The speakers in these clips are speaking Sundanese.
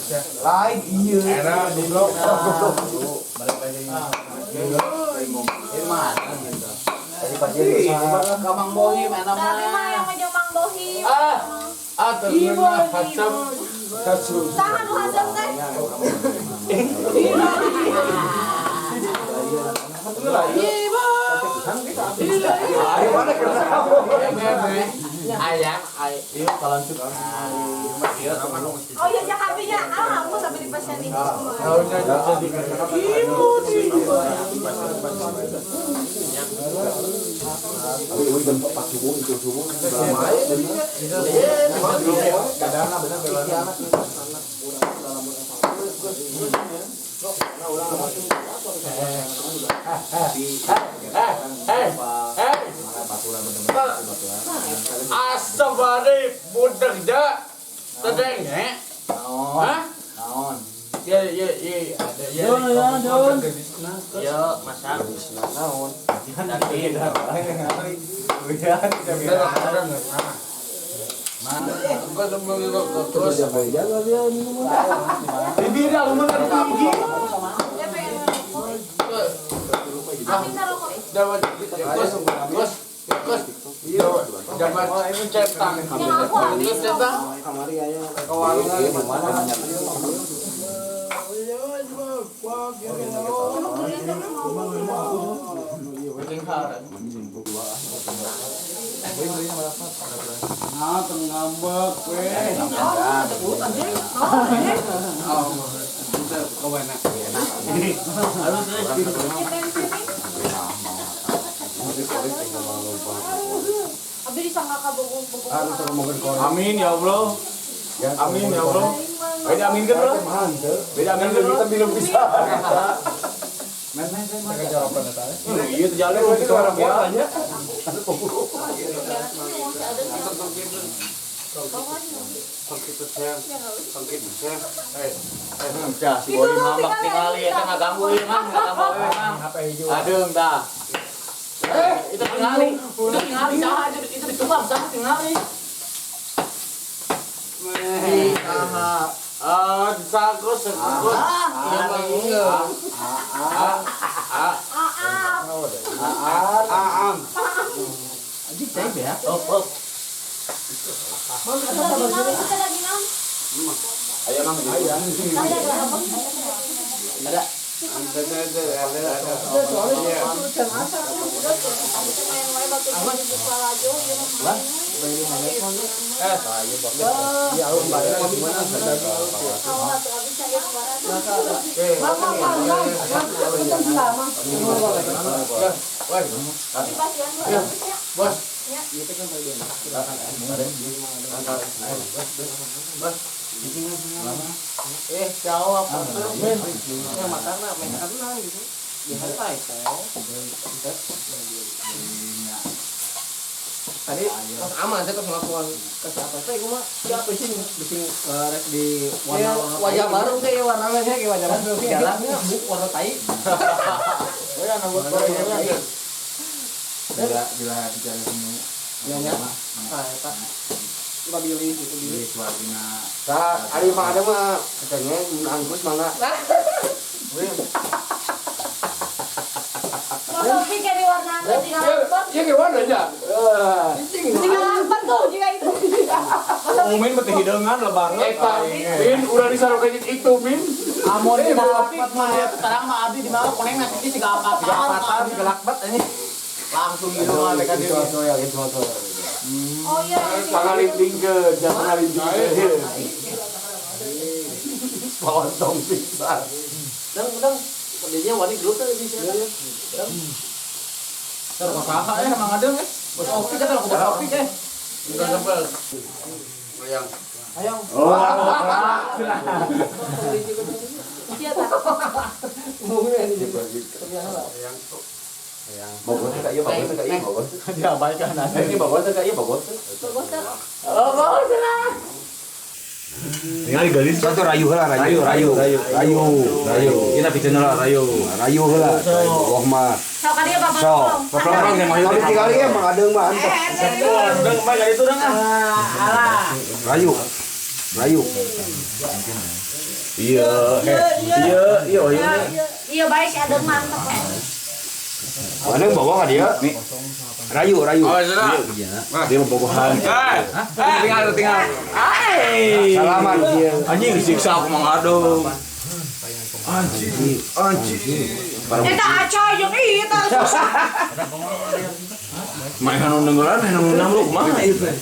Lain iya. Enak goblok. Balik lagi. Tadi pagi Ka Mang Bohim enak Tapi mah mah. yang ngajak Mang Bohim. Ah. Ah, terkenal hasam. Saha nu hasem teh? Ayo mana kerja? Ayam, ayam. Iya, kalancut. Oh iya jak abinya. Ah, aku sampai di pasien ini. Tahunnya jadi Asa bari budak ja tedenge. Hah? Naon? Ya ya ya ada ya. Don, ya, don. Yo, masak. Naon? Daging. Terus bibirnya lu mah tinggi. Dia pengen ngerokok. Abi ngerokok. Dapat terus terus terus dapat cetak. Yang aku habis Terus cetak. Cuma beli sama Nah, tengambek we. Oh, itu kawana. Harus terus. Kita yang sini. Abi disangka kabogong-bogong. Amin ya Allah. Amin ya Allah. Beda amin kan bro? Beda amin kan bro? Kita belum bisa. Iya, jalan itu orang biasa. Cah, si Boy ngambek tingali eta ngaganggu ieu Mang, ngaganggu we Mang. Adeung tah. Itu tingali, itu tingali saha itu ditumbang saha tingali. Ah, sakus sakus. Iya, Ah, ah, ah, ah. Anjing cai ya. Oh, oh. Kita lagi nam. Ayo Mang, ayo. Ada. Ada, ada, ada, ada. Iya. Bos. Jauh apa tuh? Yang makan lah, makan lah gitu. Ya santai, Tadi pas aman saya terus melakukan ke siapa teh gua mah siapa sih bising rek di warna Wajah baru kayak warna kayak wajah baru jalannya buk warna tai. Bila bila bicara sini. Ya ya. Ah eta. Coba bilih gitu bilih. Tah, ari mah ada mah katanya mun anggus mangga. Mas Sofi kayak di warna tinggal angkot. Iya gimana aja? Tinggal angkot tuh jika itu. Umumin mah teh hidangan lebaran. Eta, Min, udah disarokeun itu, Min. Amun di lakbat mah ya sekarang mah abdi di mana koneng nasi ini tiga apatan. Tiga apatan, tiga lakbat ini. Langsung gitu mah mereka dia. Oh iya. Jangan linting-keun, jangan linting-keun. Potong pisan. Dang dang kondisinya wani dulu tuh di sini. Terus usaha ya emang ada eh. Bos Opi kan kalau bos Opi eh. Enggak sebel. Ayang. Ayang. Oh. Iya tak. Bogor teh ieu Bogor teh ieu Bogor. Diabaikan aja. Ini Bogor teh ieu Bogor. Bagus tuh. Oh, bos lah. Tinggal garis Satu rayu heula rayu rayu rayu rayu. Ini bikin lah rayu. Rayu heula. Wah mah. Sok dia bapak Sok. Peplorong yang mau Tapi tinggal ieu mah adeung mah antep. Deng, mah itu deng ah. Alah. Rayu. Rayu. Iya, iya, iya, iya. Iya baik si Adeng mantap. Mana bawa ka dia? Rayu, rayu. Oh, sudah. Dia mau bogohan. Tinggal, tinggal. Salaman dia. Anjing siksa aku Mang Ado. Anjing, anjing. Eta acoy jeung ieu tah susah. Main anu nenggelan, anu namruk kumaha ieu teh.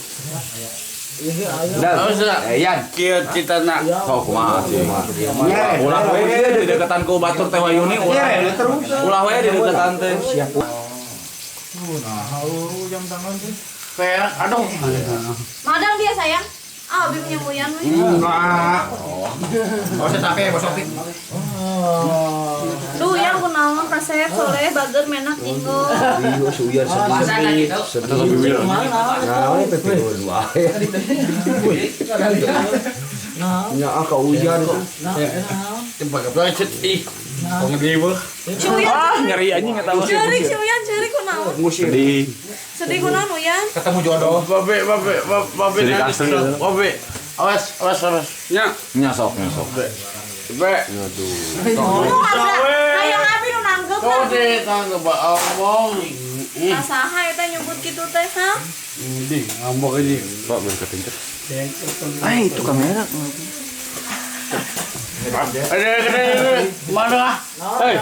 Yan. Kieu citana. Oh, kumaha sih. Ulah we dideketan ku batur teh Wayuni ulah. Ulah we dideketan teh. Kayak aduh. Madang dia sayang. Ah, abi punya muyan we. Enggak. Oh, saya capek, bos Opik. Duh, yang kunaon kasep soleh bager menak tinggal. Iya, suyan sedih. Sedih. Nah, ini pepilun wae. Nya ah ka hujan. Ah, nyeri anjing eta mah. Ceurik si Uyan, ceurik kunaon? Sedih. Sedih kunaon Uyan? Ketemu jodoh. Babe, babe, babe. Sedih kasih. Babe. Awas, awas, awas. Nya. Nyasok, nyasok. Be. Nu hayang abi nu nanggep. Kau deh tangga omong. Asaha eta nyebut kitu teh, ha? Ini ngambek aja. Pak belum kepencet. Eh, itu kamera. Ada, ada, mana ah? Hei,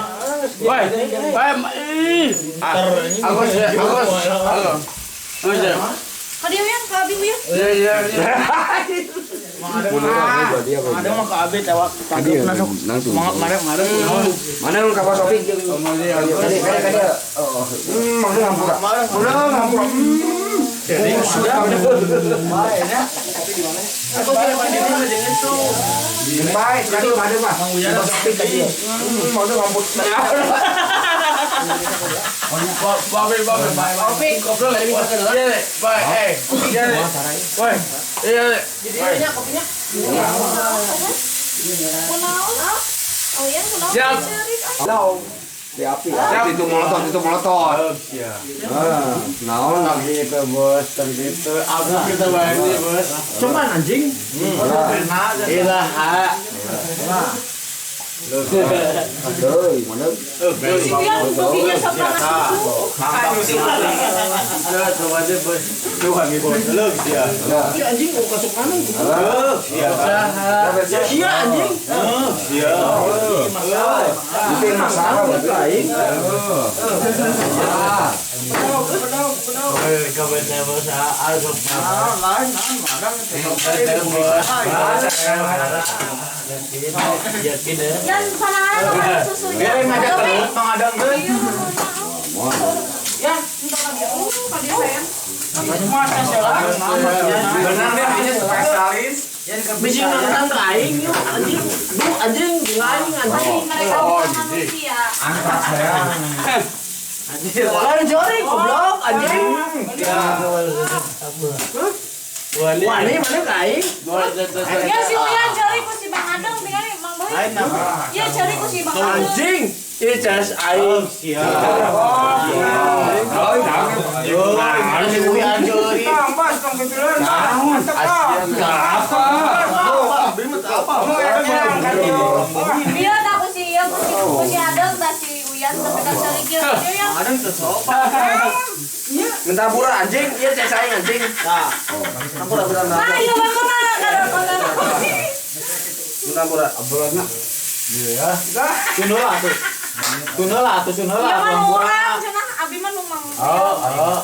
woi, woi, ih. Aku, aku, aku. Ka dieu Uyan, ka abi Uyan. Iya, iya, iya. Ada mah ka abi tewak tangkep masuk. Semangat mana Mana lu ka Bos Opik? Kade, kade. Mana hampura. Mana hampura. Baik, tadi mana mah? Bos Opik tadi. Mana hampura. Babe, babe, Opik, goblok lagi bisa keluar. Iya, baik, eh, iya, woi, iya, Jadi kopinya. Kunaon ah? Uyan kunaon Siap. ceurik ah. Di api. Itu molotot, itu molotot. Iya. Ah, naon Gitu bos, gitu. Aku kita bayar nih bos. Cuman anjing. Ilah, ha. Deui, mana? Si Uyan boginya sok panas susu. Coba aja bos. Tuhan nih bos, leuk dia. Iya anjing mau masuk mana itu? Leuk dia. Iya anjing. Iya. Itu yang masalah berarti. Dan panangan apa susunya? Biar ngajak terus Mang Adang teh. Ya, entar lagi. Ka dieu sayang. Benar deh ini spesialis. Bisi nonton ke aing yuk anjing. Duh anjing, jeung aing anjing. Mereka bukan manusia. Lain jori goblok anjing. Wani mana ke aing? Ya si Uyan cari ku si Bang Adeng tinggal Bang Boy. Ya cari ku si Bang Adeng. Anjing. Ieu cas aing. Nah, si Uyan ceurik. Iya tak ku si iya ku si Adeng tak si Uyan tapi tak cari kieu. Iya ya. Minta pura anjing, ieu cas aing anjing. Nah. Ampura pura. Nah, iya Bang mana kada kada. Minta pura. Tunela tuh. Tunela tuh tunela. Iya mah nu urang cenah abi mah nu mang. Oh, oh, oh.